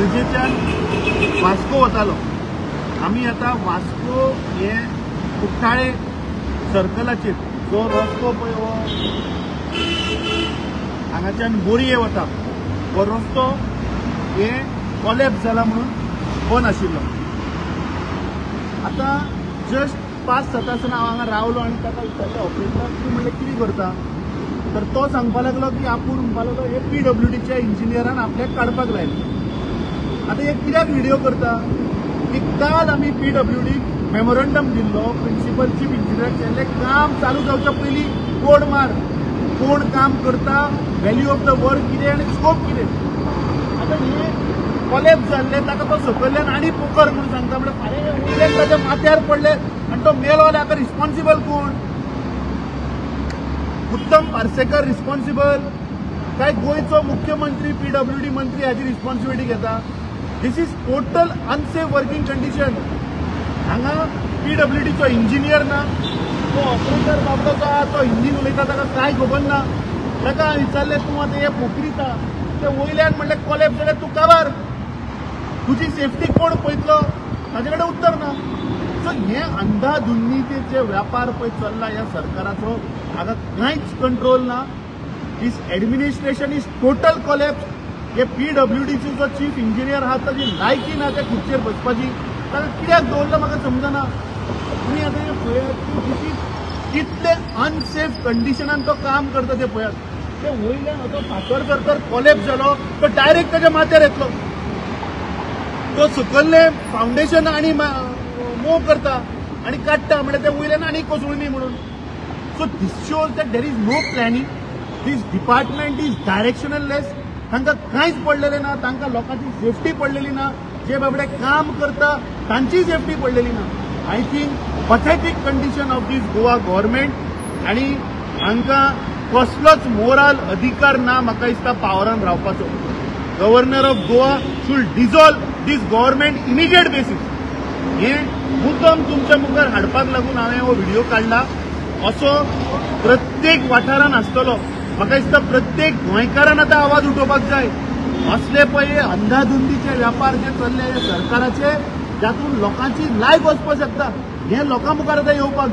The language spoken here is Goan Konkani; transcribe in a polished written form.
पणजेच्यान वास्को वतालो. आमी आतां वास्को हे कुठ्ठाळे सर्कलाचेर जो रस्तो पळय हो हांगाच्यान बोरये वता हो रस्तो हे कॉलॅप्स जाला म्हणून बंद आशिल्लो. आतां जस्ट 5-7 आसतना हांव हांगा रावलो आनी ताका विचारलें ऑपरेटर तूं म्हणलें कितें करता, तर तो सांगपाक लागलो की आपूण म्हणपाक लागलो हे पीडब्ल्यूडीच्या इंजिनियरान आपल्याक काडपाक लायलें. आतां हे कित्याक व्हिडियो करता की काल आमी पीडब्ल्यूडीक मेमोरंडम दिल्लो, प्रिन्सिपल चीफ इंजिनियराक केल्लें काम चालू जावच्या पयलीं कोण मार, कोण काम करता, व्हॅल्यू ऑफ the work कितें आनी स्कोप कितें. आतां हे कॉलॅप्स जाल्लें ताका तो सकयल्यान आनी पोकर म्हणून सांगता, म्हणल्यार फाल्यां वयल्यान ताच्या माथ्यार पडलें आनी तो मेलो जाल्यार हाका रिस्पॉन्सिबल कोण? उत्तम पार्सेकर रिस्पॉन्सिबल काय गोंयचो मुख्यमंत्री पीडब्ल्यूडी मंत्री हाची रिस्पॉन्सिबिलिटी घेता? This is total unsafe working condition. हांगा पीडब्ल्यूडीचो इंजिनियर ना, तो ऑपरेटर बाबडो जो आहा तो हिंदीन उलयता, ताका कांय खबर ना. ताका हांवें विचारलें तूं आतां हें पोखरिता ते वयल्यान म्हणल्यार कॉलॅप्स जाल्यार तूं काबार, तुजी सेफ्टी कोण पळयतलो? ताजे कडेन उत्तर ना. सो हे अंधाधुंदीचे व्यापार पळय चल्ला ह्या सरकाराचो, हाका कांयच कंट्रोल ना. This administration is total collapse. हे पीडब्ल्यूडीचो जो चीफ इंजिनियर आहा ताजी लायकी ना त्या खुर्चेर बसपाची, ताका कित्याक दवरला म्हाका समजना. तुमी आतां हें पळयात की कितले अनसेफ कंडिशनान तो काम करता तें पळयात. ते वयल्यान तो फातर करतर कॉलॅप्स जालो तो डायरेक्ट ताच्या माथ्यार येतलो, तो सकयल्लें फावंडेशन आनी मूव करता आनी काडटा, म्हणल्यार ते वयल्यान आनी कोसळुनी म्हणून. So this shows that there is no planning, this department is directionless. तांकां कांयच पडलेलें ना, तांकां लोकांची सेफ्टी पडलेली ना, जे बाबडे काम करता तांची सेफ्टी पडलेली ना. I think pathetic condition of this Goa government आनी हांकां कसलोच मोराल अधिकार ना म्हाका दिसता पावरान रावपाचो. Governor of Goa should dissolve this government immediate basis. हें मुद्दम तुमच्या मुखार हाडपाक लागून हांवें हो व्हिडियो काडला. असो प्रत्येक वाठारान आसतलो, म्हाका दिसता प्रत्येक गोंयकारान आतां आवाज उठोवपाक जाय. असले पळय अंधाधुंदीचे व्यापार जे चल्ले सरकाराचे, जातून लोकांची लायफ वचपाक शकता, हें लोकां मुखार आतां येवपाक